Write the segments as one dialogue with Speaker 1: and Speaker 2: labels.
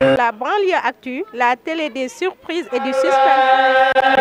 Speaker 1: La banlieue actu, la télé des surprises et du suspense.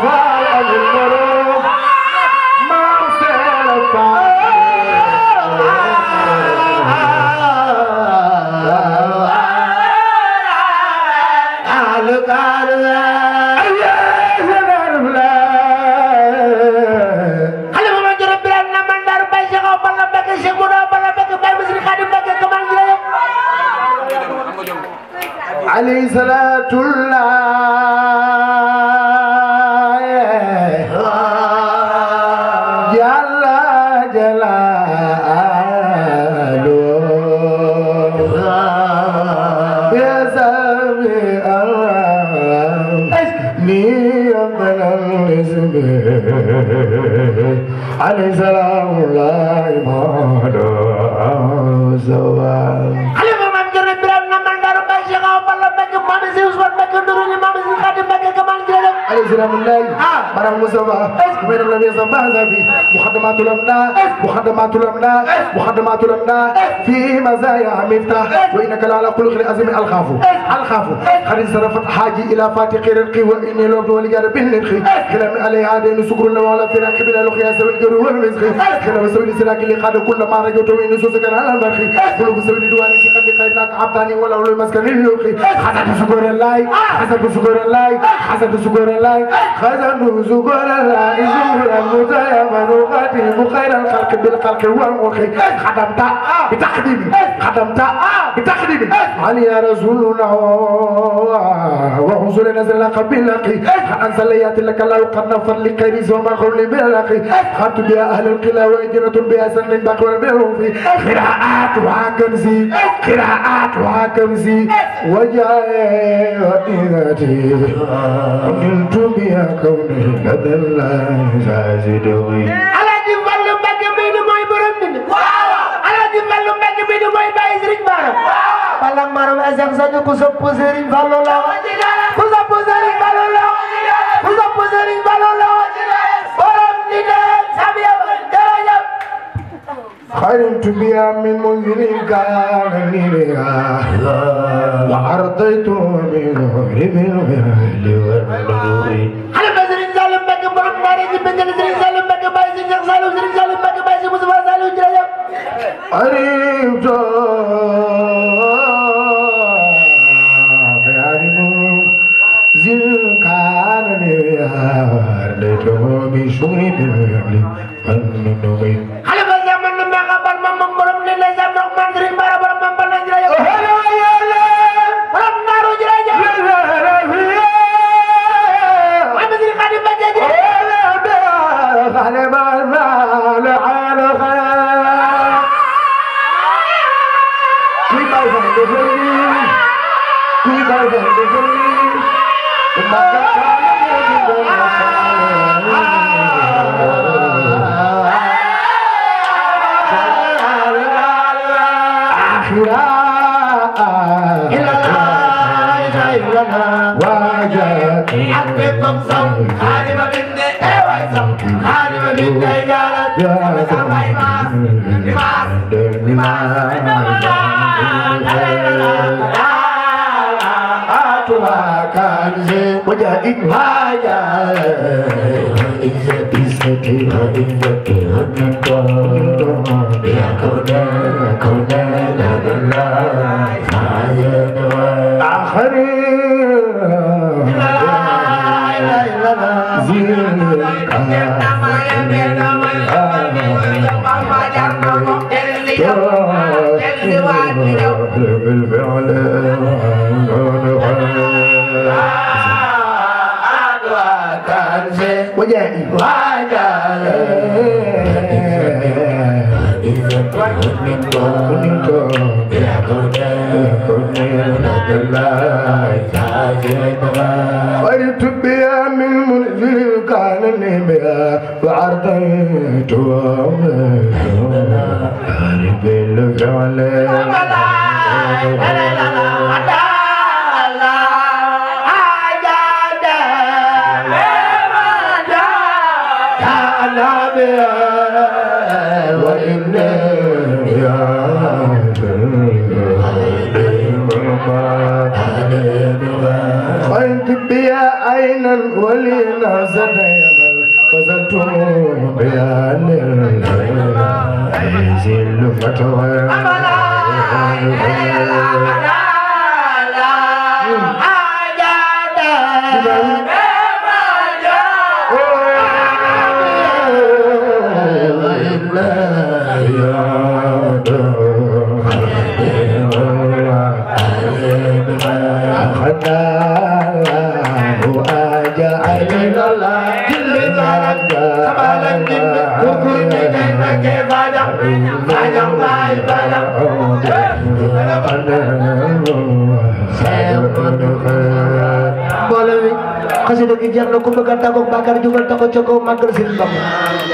Speaker 2: faal amul morom maam seera faal عليه صلاة الله جل جلاله يا سامي نيرنا الاسم عليه سلام الله مهدو زوال السلام عليكم مرحبا مصطفى من النبي صلى الله عليه وسلم مخدمات الأمنا في مزايا مفتاح وإنك لا على خلق عظيم الخاف خرج صرفت حاجي إلى فاتق رقي وإني لو ولجار بالنخي كلام عليها دين سكر ولا فراق بلا لقيا سوي الجر والمسخ كلام سوي سراك اللي خاد كل ما رجعت وين سوسك على المرخي كل سوي دواني في قلبي خيرك عبداني ولا ولو مسكن اللوخي حسد شكر الله حسد شكر الله حسد شكر الله خزن شكر الله زهر متيمن خاتم خير الخلق بالخلق والمخي خدمت بتقديمي علي يا رسول الله وحصول نزل لك باللقي عن سليات لك الله قد نفر لكيريس وما خل باللقي خدت بها أهل القلا وإجرة بها سن بقر بهم في قراءات وحكمزي وجاء وإذاتي قلت بها كوني قد الله زازدوي على جبل بك بين موي برمين على جبل بك بين موي باي سرين بارم balang maram asam saja kusap pusering balolo kusap pusering balolo baram tidak sambil berjalan خير تبيا من منزل كان نيرا وأرضيت من غرب الغل والنور على بزرين سالم بك برم ناري بنجل زرين سالم بك بايزين سالم زرين سالم بك بايزين مصطفى سالم جرايا قريب تو زين كان نيرا أرضيت من شوري بالغل والنور قلت بها من منزل كان بها وعرضيت عارف الفعل قلت بها عينا ولينا زدينا وزلت بيان يزيل فتوى
Speaker 3: xasida gi jar na ku bëgg a tàggoog bàkkaar jugal taxaw ca kaw màggal Sëriñ Bamba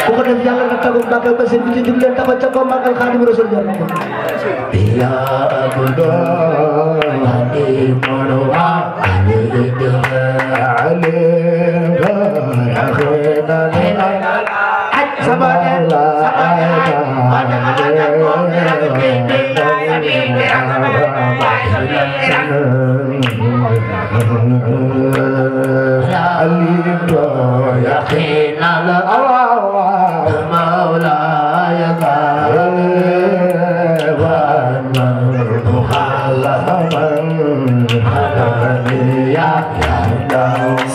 Speaker 3: ku ko def yàlla nga tàggoog bàkkaar ba seen bi ci jug leen taxaw ca kaw màggal Xaadimu Rasuul jar na ko ya abdo ani monowa ani de ale ya khana sabana علمت يقينا مولاي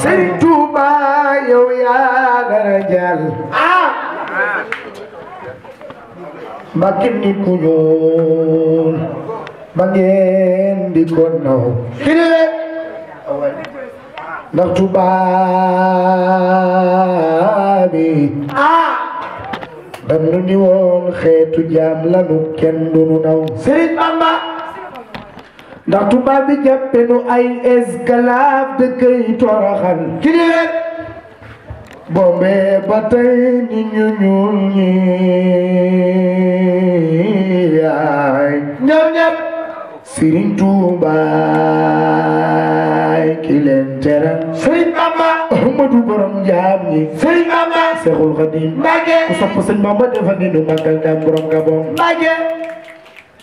Speaker 3: Sëriñ Tuuba yow yaa dara jàll Mbàkke nit ku ñuul ba ngeen di ko naw ndax tubaab bi dañu ni woon xeetu jaam lanu kenn du nu naw Sëriñ Bamba ndax tubaab bi jàppe nu ay esclave de kay toroxal kiliwet bombe ba tey ni ñu ñuul ñi yaay ñoom ñëpp Sëriñ Tuuba ki leen teral Sëriñ Bamba Ahmadu borom jaam ñi Sëriñ Bamba Seexul Xadiim Mbàkke ku sopp Sëriñ Bamba defal ni nu màggal daam borom Gabon Mbàkke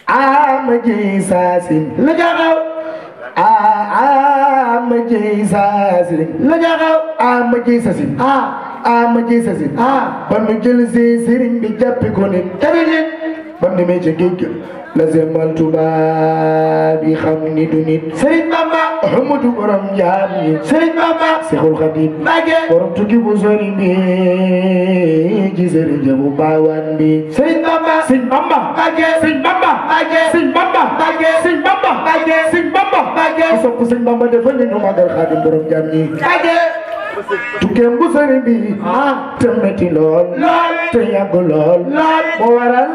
Speaker 3: ama jëy saasin la jaxaw ama jëy saasin la jaxaw ama jëy saasin ama jëy saasin ba nu jël si sëriñ bi jàppi ko nit tamit nit ba mu demee ca géej la semal tubaab bi xam ni du nit Sëriñ Bamba Ahmadu borom jaam ñi Sëriñ Bamba Seexul Xadiim Mbàkke borom tukki bu sori bi ci sëriñ bu baawaan bi Sëriñ Bamba Sëriñ Bamba Mbàkke Sëriñ Bamba Mbàkke Sëriñ Bamba Mbàkke Sëriñ Bamba Mbàkke Sëriñ Bamba Mbàkke sopp Sëriñ Bamba defal ni nu magal Xaadim borom jaam ñi Mbàkke tukkeem bu sëriñ bi te metti lool te yàgg lool moo waral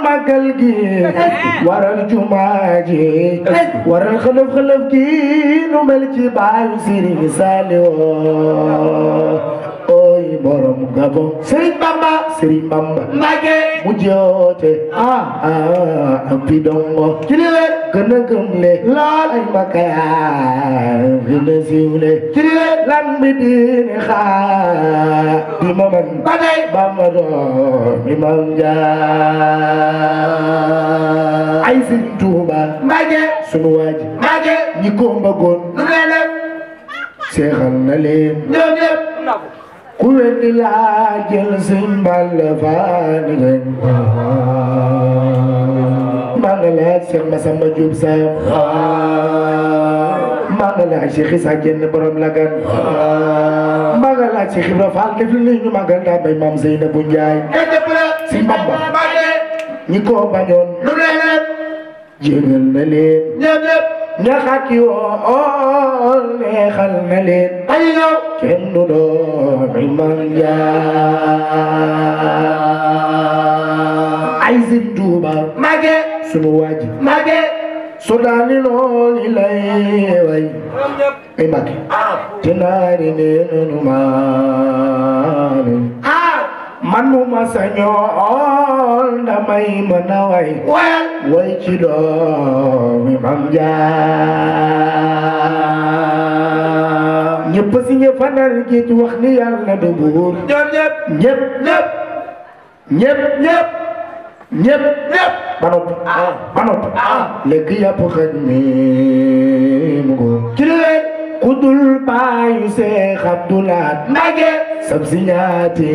Speaker 3: magal gi waral jumaa ji waral xëlëf gi nu mel ci baayu Sëriñ Saaliw oy borom Gabon Sëriñ Bamba Sëriñ Bamba Mbàkke mu joote ak bi dongo kiliwe gën a gëmle lool ay makayaar gën a siiwle kiliwe lan mi diine xaar di ma man ba tey Bamba doon mi mam jaar ay Sëriñ Tuuba Mbàkke sunu waaji Mbàkke ñi ko bëggoon nu leen seexal na leen ñoom ñëpp ku weddi laa jël Sëñ Balla faani leen maa nga laaj Seex Masamba Jóob Sam maa nga laaj Seex Isa Jenn borom Lagan maa nga laaj Seex Ibra Faal def li ñu magal daa bay Maam Seynabu Njaay Sëñ Bamba ñi ko bañoon lu leen jégal na leen ñëpp ñaxat yoon neexal na leen ay ñëw kenn du doon Maam Njaay ay Sëriñ Tuuba Mbàkke sunu waaji Mbàkke so daani nooni lay way ay Mbàkke te naari neenu maani man mu ma sañoon damay mën a way way ci doomi Maam Jaara ñëpp si ñëpp fanar gi ci wax ni Yàlla du buur ñëpp banot léegi yàpp xaj mi mu ko ci leen ku dul baay Seex Abdulaat Mbàkke sabsiñaati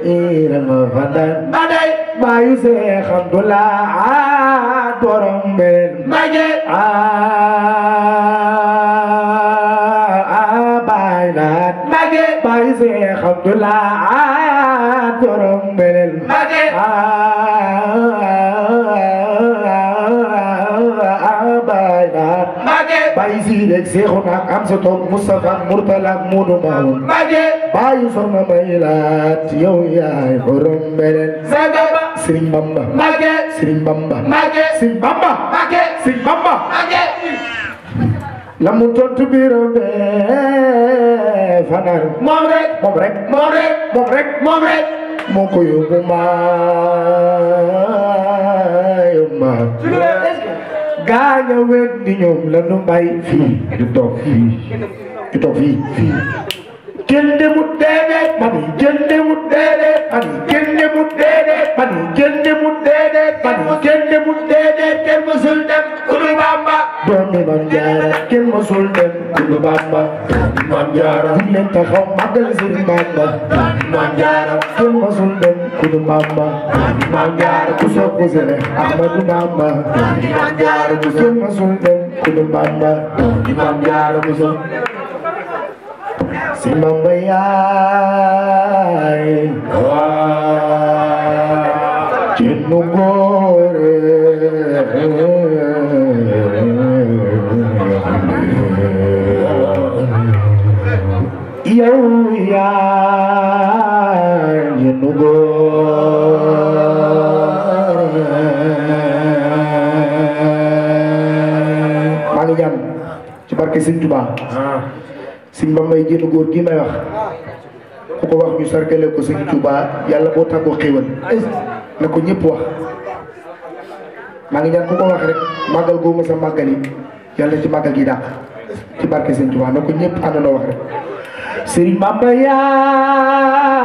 Speaker 3: irama fandan baday baayu Seex Abdulaat borom mbel Mbàkke baay laat Mbàkke baayu Seex Abdulaat borom mbel Mbàkke baay laat Baay Siidi Seexuna ak Amsatu Mustafa Murtala ak Moodu Maamun baayu Soxna May laat yow yaay borom mbelen Sëriñ Bamba Sëriñ Bamba Sëriñ Bamba Sëriñ Bamba la mu tontu biiram bee fanar moom rek moo ko yóbbu ma gaaña wet di ñoom la nu bay fii du toog fii kenn demut déedéet mani kenn demut déedéet mani kenn demut déedéet mani kenn demut déedéet mani kenn demut déedéet kenn mësul dem Kulu Bamba doomi Maam Jaara kenn mësul dem Kulu Bamba Maam Jaara di leen taxaw màggal Sëriñ Bamba Maam Jaara kenn mësul dem Kulu Bamba Maam Jaara ku sopp Sëriñ Ahmadu Bamba Maam Jaara kenn mësul dem Kulu Bamba Maam Jaara ku sopp si Bamba yaay ci nu góore yow yaay ci nu góore maa ngi ñaan ci barke Sëriñ Tuubaa Sëñ Bamba jénn góor gi may wax ku ko wax ñu sarkale ko Sëñ Tuubaa yàlla boo tàggoo xéewal na ko ñëpp wax maa ngi ñaan ku ko wax rek màggal goo ma sa màggal yi yàlla ci màggal gi dàq ci barke Sëñ Tuubaa na ko ñëpp àndandoo wax rek Sëriñ Bamba yaay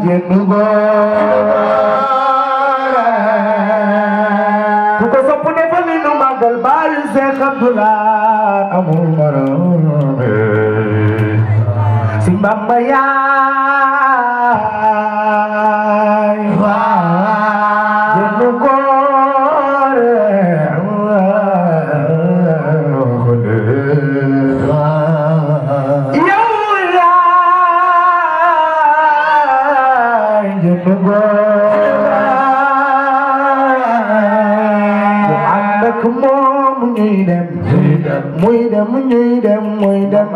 Speaker 3: jénn ku ko sopp defal ni nu màggal baayu Seex Abdulaat amul morom Sëñ Bamba yaay jénn góore yow yaay jénn góore muy dem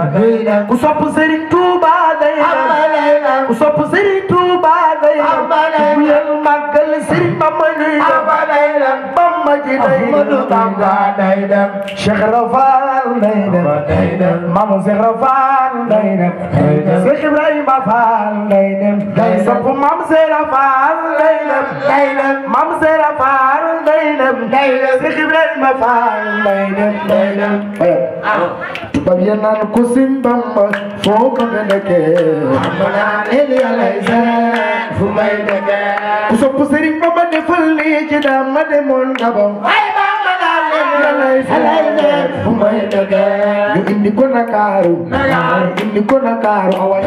Speaker 3: ku sopp Serigne Touba day dem ku sopp Serigne Touba day dem ku yel màggal Serigne Bamba day dem Bamba ji day dem Cheikh Rafal day dem Mama Cheikh Rafal day dem Cheikh Ibrahima Fall day dem sopp Mama Cheikh Rafal day dem Mama Cheikh Rafal day dem Cheikh Ibrahima Fall day dem tubaab ya naan ko Sëñ Bamba foo ko dëkkee fu may dëkkee ku sopp Sëriñ Bamba defal lii ci daam ma demoon Gabon fu may dëkkee ñu indi ko Ndakaaru indi ko Ndakaaru away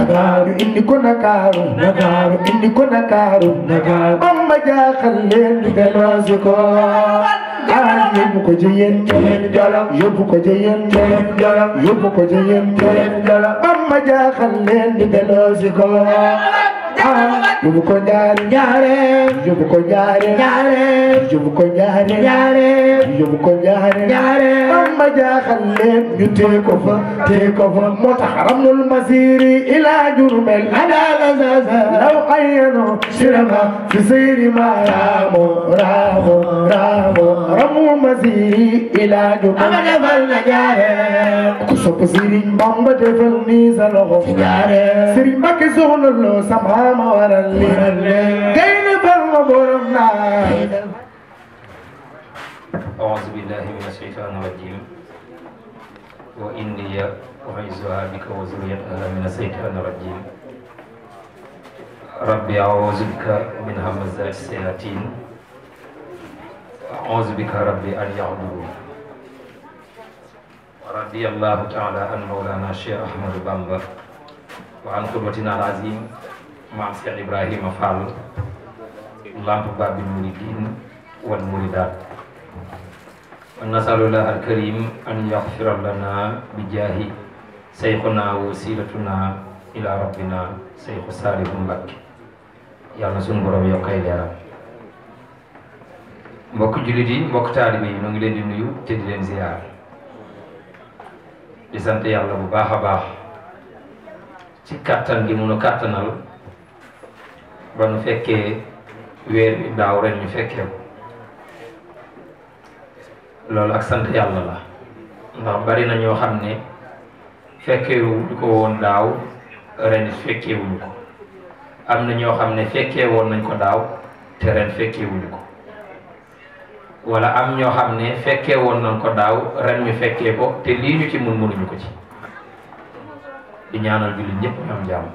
Speaker 3: ñu indi ko Ndakaaru indi ko Ndakaaru Bamba jaaxal leen di delloosi ko yóbbu ko jëyeen jolof yóbbu ko jëyeen jolof yóbbu ko jëyeen jolof Bamba jaaxal leen di delloosi ko yóbbu ko njaareem yóbbu ko njaareem yóbbu ko njaareem yóbbu ko njaareem Bamba jaaxal leen ñu téye ko fa moo tax ramul masiri ila Jurbel law ayyano sirama fi sayri ma ramo ramul masiri ila Jurbel ku sopp Sëriñ Bamba defal ni sa loxo Sëriñ Mbakke Soxna Lo sama ma waral li gayna fal ma borom naa
Speaker 4: أعوذ بالله من الشيطان الرجيم وإني أعيذها بك وذريتها من الشيطان الرجيم ربي أعوذ بك من همزات الشياطين أعوذ بك ربي أن يحضرون رضي الله تعالى عن مولانا الشيخ أحمد بامبا وعن قدوتنا العظيم مع الشيخ إبراهيم فال لامب باب المريدين والمريدات ونسأل الله الكريم أن يغفر لنا بجاه شيخنا وسيلتنا إلى ربنا شيخ صالح مبكي yàlla na suñu borom yokkay leeram mbokk jullit yi mbokk taalibe yi ñu ngi leen di nuyu te di leen ziyaar di sant yàlla bu baax a baax ci kàttan gi munu kàttanal ba nu fekkee weer bi daaw ren ñu fekkee ko loolu ak sant yàlla la ndax bari na ñoo xam ne fekkeewuñu ko woon daaw ren fekkeewuñu ko am na ñoo xam ne fekkee woon nañ ko daaw te ren fekkeewuñu ko wala am ñoo xam ne fekkee woon nañ ko daaw ren ñu fekkee ko te lii ñu ci mënuñu ko ci di ñaanal jullit ñëpp ñu am jàmm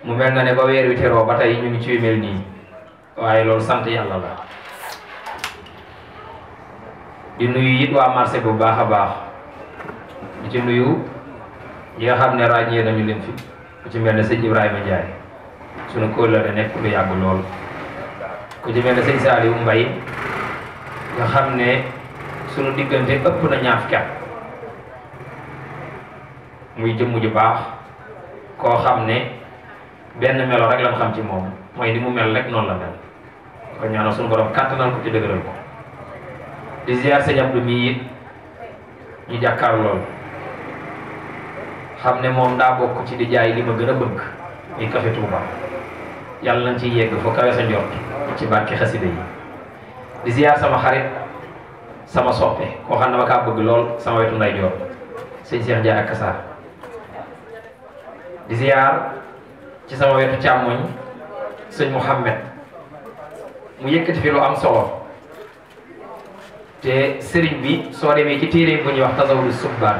Speaker 4: mu mel na ne ba weer wi teroo ba tey ñu ngi ci mel nii waaye loolu sant yàlla la di nuyu it waa marché bu baax a baax di ci nuyu ñi nga xam ne ràññee nañu leen fi ku ci mel ne sëñ Ibrahima Ndiaye sunu kóllëre nekk lu yàgg lool ku ci mel ne sëñ Saliou Mbaye nga xam ne sunu diggante ëpp na ñaar fukki at muy jëmm ju baax koo xam ne benn melo rek lañ xam ci moom mooy ni mu mel rek noonu la mel kon ñaanal sunu borom kàttanal ko ci dëgëral ko di ziar sëñ Abdou mii it ñu jàkkaar lool xam ne moom daa bokk ci di jaay li ma gën a bëgg muy café Touba yàlla nañ ciy yegg fa kawe sa njort ci barke xasida yi di ziar sama xarit sama soppe koo xam ne ma kaa bëgg lool sama wetu nday joor sëñ Cheikh Ndiaye ak Kassar di ziar ci sama wetu càmmoñ sëñ Mouhamed mu yëkkati fi lu am solo te sëriñ bi soo demee ci téere bu ñuy wax Tazawudu Subbaan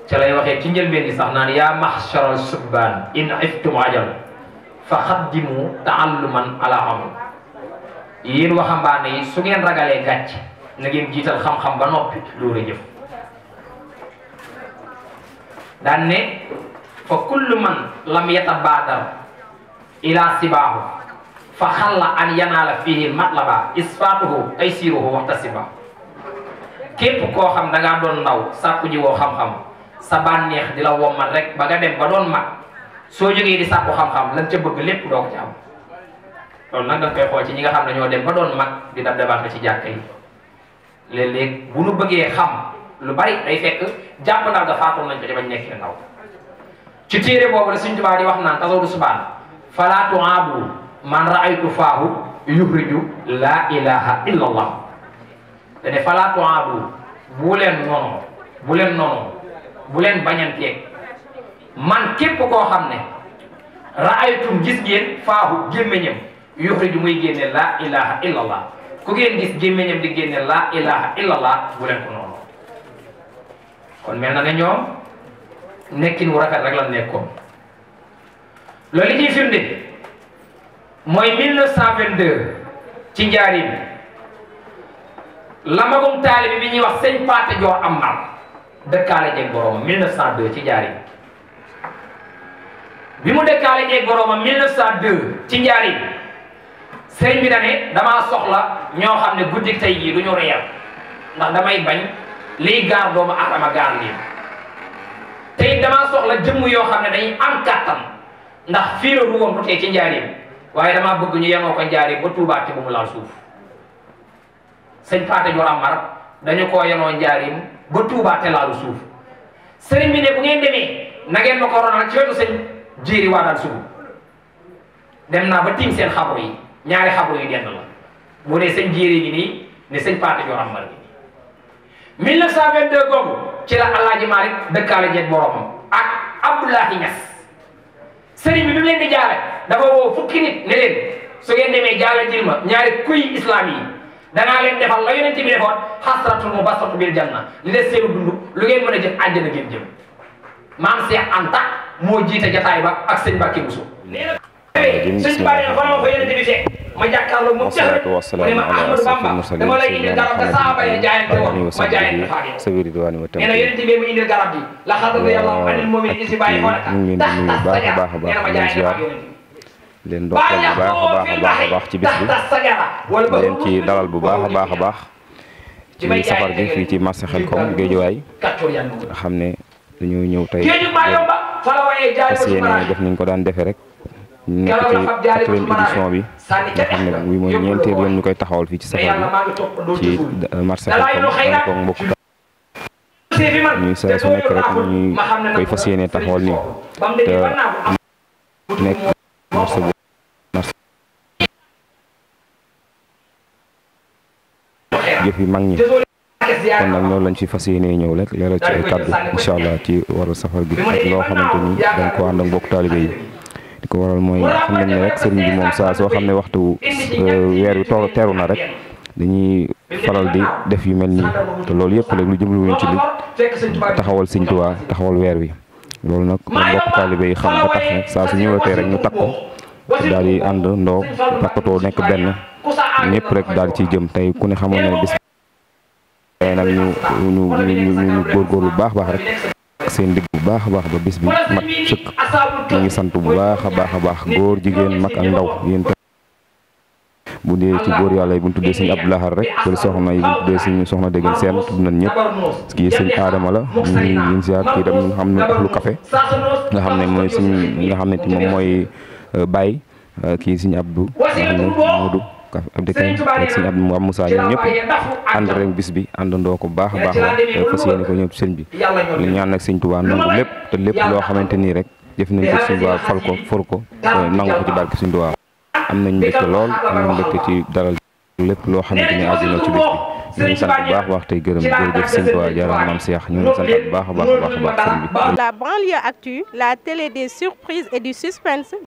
Speaker 4: ca lay waxee ci njëlbeen gi sax naan yaa mahshara subbaan in iftum ajal fa xaddimu taalluman ala amal yéen waxambaane yi su ngeen ragalee gàcc na ngeen jiital xam-xam ba noppi loolu jëf daan ne fa kullu man lam yatabaadar ila sibaahu fa xalla an yanaala fihi matlaba isfaatuhu taysiruhu waxtasiba képp koo xam da ngaa doon ndaw sàkku ji woo xam-xam sa bànneex di la wommat rek ba nga dem ba doon mag soo jógee di sàkku xam-xam lan ca bëgg lépp doo ko ci am loolu nag danga koy xool ci ñi nga xam ne ñoo dem ba doon mag di dab dabaat ci jàkka yi léeg-léeg bu nu bëggee xam lu bari day fekk jàpp ndaw nga faatoon nañ ko ci bañ nekkee ndaw ci téere boobu la Sëñ Tuubaa di wax naan Tazawudu Subaan falaa tu'aadu man ra'aytu faahu yuxriju laa ilaha illa allah dane falaa tu'aadu bu leen noonu bu leen bañanteeg man képp koo xam ne raaytum gis ngeen faahu gémmiñam yuxriju muy génne laa ilaha illallah ku ngeen gis gémmiñam di génne laa ilaha illallah bu leen ko noonu kon mel na ne ñoom nekkin wu rafet rek la nekkoon loolu li ciy firnde mooy 1922 ci Njaaréem la magum taalibi bi ñuy wax sëñ Paate Joor Amar dëkkaale jeeg boroomam 1902 ci Njaaréem bi mu dëkkaale jeeg boroomam 1902 ci Njaaréem sëñ bi dane damaa soxla ñoo xam ne guddi tey jii du ñu reer ndax damay bañ liy gaar doomu aadama gaar lii te it damaa soxla jëmm yoo xam ne dañuy am kàttan ndax fii la ruwam du tee ci Njaaréem waaye damaa bëgg ñu yemoo ko Njaaréem ba Tuubaa te bu mu laal suuf sëñ Paate Joor Amar dañu koo yenoo Njaaréem ba Tuubaa te laalu suuf sëriñ bi ne bu ngeen demee na ngeen ma ko ronal ci wetu sëñ Jéeri waa daal sugu dem naa ba tiim seen xabru yi ñaari xabru yu dend la bu ne sëñ Jéeri gi nii ne sëñ Paate Joor Amar gi 1922 googu ci la Alaaji Maalik dëkkaale jeeg boromam ak Abdoulahi Ñas sëriñ bi mu leen di jaale dafa woo fukki nit ne leen su ngeen demee jaale jil ma ñaari kuy islam yi danaa leen defal la yonent bi defoon xasratul mubassatu bil janna li des seenu dund lu ngeen mën a jëf àjjana ngeen jëm maam Cheikh Anta moo jiite jataay ba ak sëñ Mbacke Bousso sëñ Tuubaa nee na fa ma fa yonent bi fekk ma jàkkaarloo moom
Speaker 5: wasalaatu wasalaamu ala asrafil mursalin
Speaker 4: dama lay indil garab ga saaba yi jaayante woon ma jaayante faa nee na yonent bi mu indil garab gi la xaddu yàlla anil mu'min isi bàyyi xool tax tax sa jaar nee na ma jaayante faa yonent
Speaker 5: leen ndokkeel bu baax a baax ci bis bi leen ci dalal bu baax a baax ci safar gi fii ci marché Xelkom Géejawaay nga xam ne dañoo ñëw tey parce que yéen def nañ ko daan defee rek ñu nekk ci 4e édition bi nga xam ne bii mooy ñeenteel yoon ñu koy taxawal fii ci safar bi ci marché Xelkom donc mbokk ñuy saa su nekk rek ñuy koy fas yéene taxawal nii te nekk marché bu jëf yi mag ñi kon nag loolu lañ ci fas yéene ñëw rek leeral ci ay kàddu incha allah ci waral safar gi ak loo xamante ni dañ ko ànd ak mbokk taalibe yi di ko waral mooy xam nañ ne rek sëriñ bi moom saa soo xam ne waxtu weer wi teeru na rek dañuy faral di def yu mel nii te loolu yëpp rek lu jubluwuñ ci li taxawal Sëriñ Tuubaa taxawal weer wi loolu nag mbokk taalibe yi xam ba tax nag saa su ñëwatee rek ñu takku daal di ànd ndoo takkatoo nekk benn ñëpp rek daal ciy jëm tey ku ne xamoon ne bis tey nag ñu góorgóorlu bu baax rek seen digg bu baax a baax ba bis bi mat sëkk ñu ngi sant bu baax a baax góor jigéen mag ak ndaw yéen bu dee ci góor yàlla yi bu ñu tuddee sëñ Abdou Lahad rek wala soxna yi bu ñu tuddee sëñ soxna dégg seen tudd nañ ñëpp kii sëñ Adama la ñu ziar kii dem ñu xam ne lu café nga xam ne mooy sëñ nga xam ne ti moom mooy Baye kii sëñ Abdou nga xam ne Modou Abdou Kañ ak sëñ Abdou Moussa ñoom ñëpp ànd rek bis bi àndandoo ko baax a baax la fas yéene ko ñëpp sëñ bi ñu ñaan nag sëñ Tuubaa nangu lépp te lépp loo xamante nii rek jëf nañ ko sëñ Tuubaa fal ko for ko nangu ko ci barke sëñ Tuubaa am nañ mbégte lool am nañ mbégte ci dalal lépp loo xamante ni aju na ci bis bi ñu ngi sant bu baax tey gërëm jërëjëf sëñ Tuubaa jaaraama maam Cheikh ñu ngi sant bu baax a baax sëñ bi.
Speaker 1: La banlieue actu, la télé des surprises et du suspense.